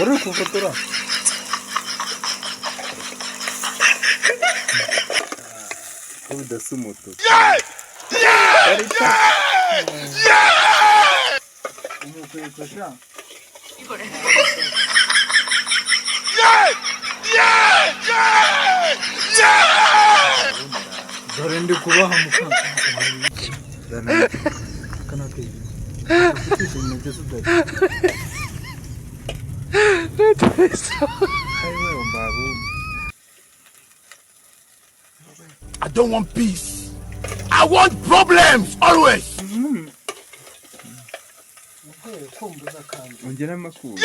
Wari uri kufotora. Ko bidasa umutuku. Umukweko sha. Dore ndi kubaha muka. Kanateye. I don't want peace. I want problems always. Ongera amakuru.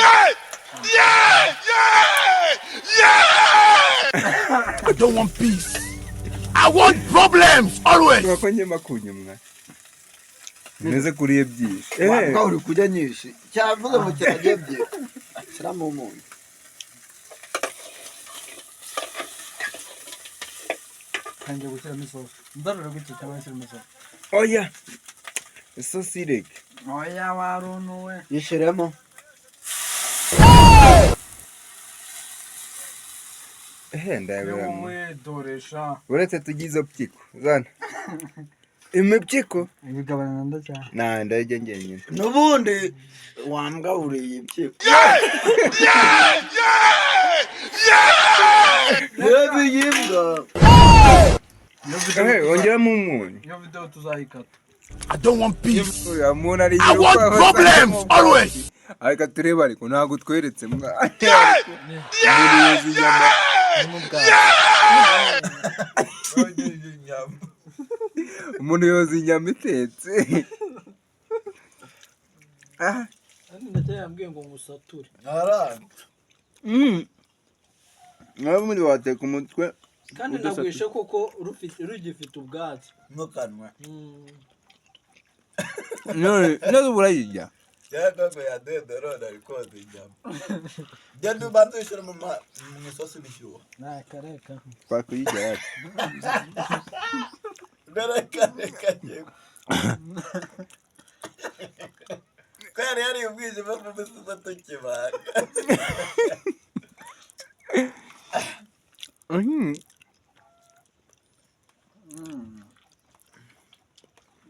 I don't want peace. I want problems always. Tuba ko njye makunyumwa. Meze kuriye byinshi. Eh, Wabwa uri kurya nyinshi cyavuze ngo kirarya ebyiri shyiramo umunyu. Tangiye gushyiramo isosi. Ndarura gutya cyangwa nshyiramo isosi? Oya. Isosi ireke. Oya, warunuwe. Yishyiremo. Ehe, ndayabera. Wowe dore sha. Uretse tujye izo pyiko. Zana. Imipyiko? Ibigabana ndacyane. Na ndayijya njyenyine. N'ubundi wambwa uriye impyiko. Reba iyi mbwa. Ehe, ongeramo umunyu. Iyo video tuzayikata. I don't want peace. Uriya muntu ari I want problems always. Ariko turebe, ariko ntabwo utweretse mwa. Umuntu yoza inyama. Umuntu yoza inyama itetse. Ah. Kandi ndacyayambwiye ngo ngusature. Nawe ubundi wateka umutwe. Kandi Udasatuye. nagwishe koko rufite rugifite ubwatsi. Ntukanwe. None none ubu urayirya? Cyangwa yaduye dorone ari koza inyama. Genda ubanze uyishyire mu isosi bishyuha. Nakareka. Twakuyirya yacu. Reka reka yewe. Ko yari yariye umwijima mu misozi tukibaga.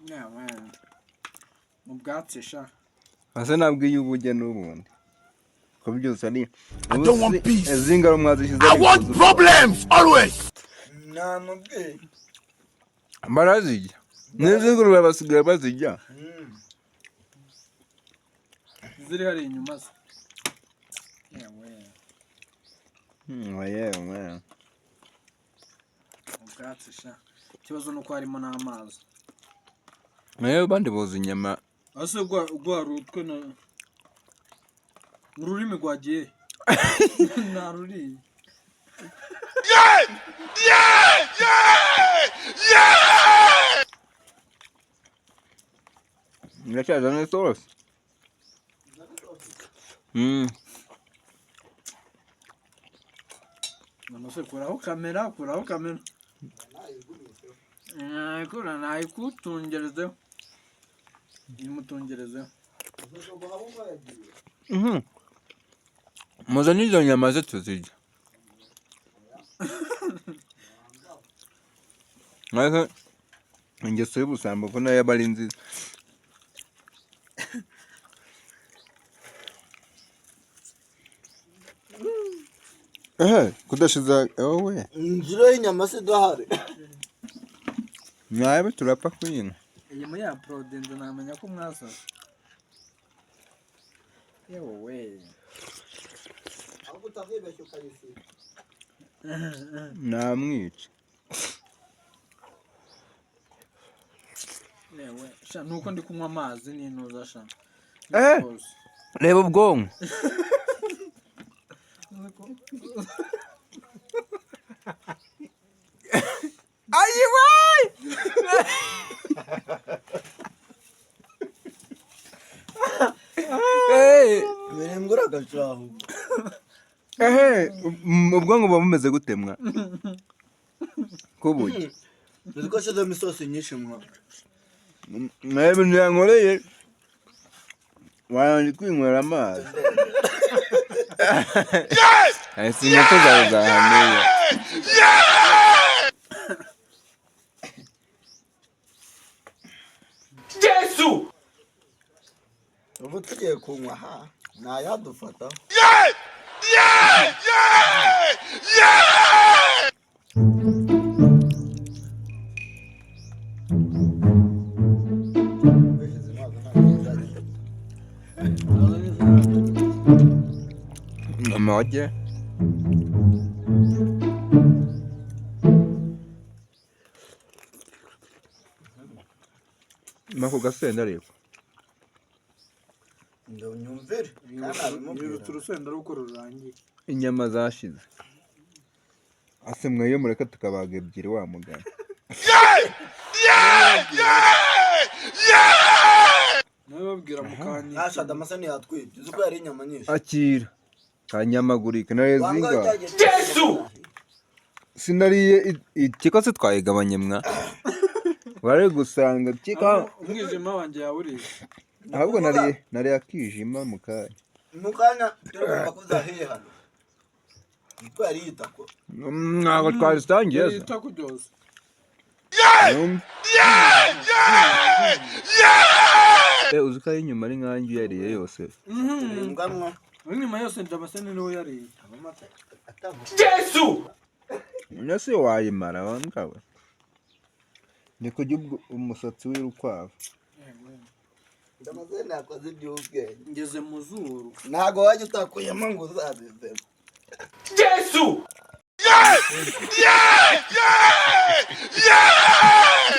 Yewe. Mu bwatsi sha. Ase ntabwo iyo ubujya n'ubundi. Ko byose ari. I don't want peace. Izi ngaro mwazishyize. I want problems always. Namubwiye. Barazirya. N'izi ngurube basigaye bazirya. Ziri hari inyuma se. Yewe. Yewe. Mu bwatsi sha. Ikibazo nuko harimo n'amazi. Nayo abandi boza inyama. Ase gwa gwa rutwe na ururimi rwagiye. Nta ruriye. Iracyazana isosi. None se kuraho kamera, kuraho kamera. Nayikura nayikutungerezeho. Nimutungerezeho. Muzane izo nyama ze tuzirya. Ariko ingeso y'ubusambo ko nayo aba ari nziza. Ehe, kudashiza wowe. Inzira y'inyama se idahari. Nawe turapfa kuyinywa. Iyi muri ya porodinze namenya ko mwasaze. Yewe we. Ahubwo utazibeshya ukayisiga. Namwica. Yewe. Sha nuko ndi kunywa amazi n'intuza sha. Eh! Reba ubwonko. Ayiwayi! Eh, Birembwa uragacaho. ehe, ubwonko buba bumeze gute mwa? Kubuki. Uzi ko ashyizemo isosi nyinshi mwa. Nawe ibintu yankoreye. Wanjye kwinywera amazi. Si inkoko zawe zahameye. Ubu tugiye kunywa ha ntayadufata. Amagi. Mako gasenda ariko. Nyumvire kandi abimubwira. Yirutse urusenda ruko rurangiye. Inyama zashize. Ase mweyo mureka tukabaga ebyiri wa mugani. Nawe babwira mukanya. Ntasha Damascene yatwibye uzi ko yari inyama nyinshi. Akira. Kanyamagurika nayo Wanga zinga. cyagiye- Sinariye ikiko se twayigabanye mwa. Wari gusanga kika Umwijima wanjye yawuriye. ahubwo nariye akijima mu kanya. Mu kanya turumva ko zahiye hano. Niko yari yita ko. Ntabwo twazitangiye se. Yita kuryoza. Uzi ko ari inyuma ari nkanjye uyariye yose. Imbwanwa. Inyuma yose Damascene niwe yariye. Nese wayimara wangawe. Ni kurya umusatsi w'urukwavu. Damascene yakoze iby'ubwenge. Ngeze mu zuru. Ntago wajya utakuyemo ngo uzabivemo.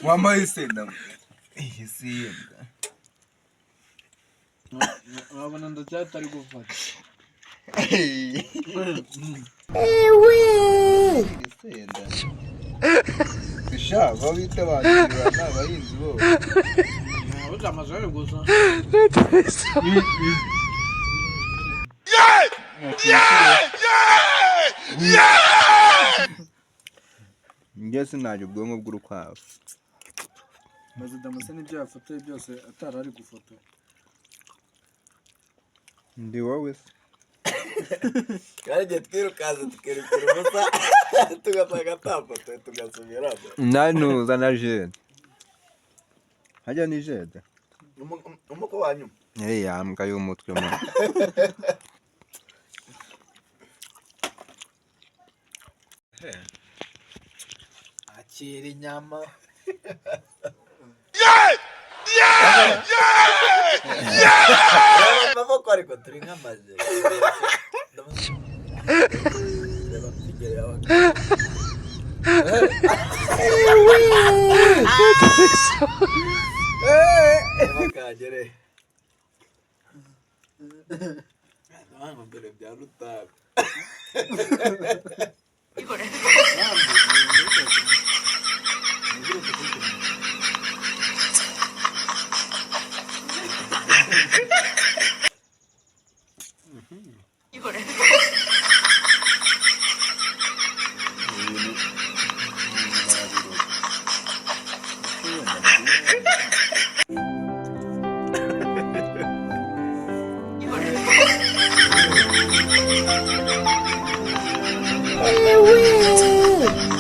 Wambaye isenda. Iyi si yenda. Urabona ndacyatari gufata. Isenda. Sha, babita abantu abahinzi bo. Uzi amajwi gusa. Njye sinajya ubwonko bw'urukwavu. Maze Damascene ibyo yafotoye byose atari ari gufotora. Ndi wowe se. Kandi igihe twirukanze tukirukira ubusa tugasanga atafotoye tugasubiramo. Nanuza na jede. Hajya ni jede. Umuko wa nyuma. Yari yambwa y'umutwe mu. Akira inyama. Reba amaboko ariko turi nk'amaze. Reba figure yawe. Reba kagere. Dore bya Rutabi. Ewe.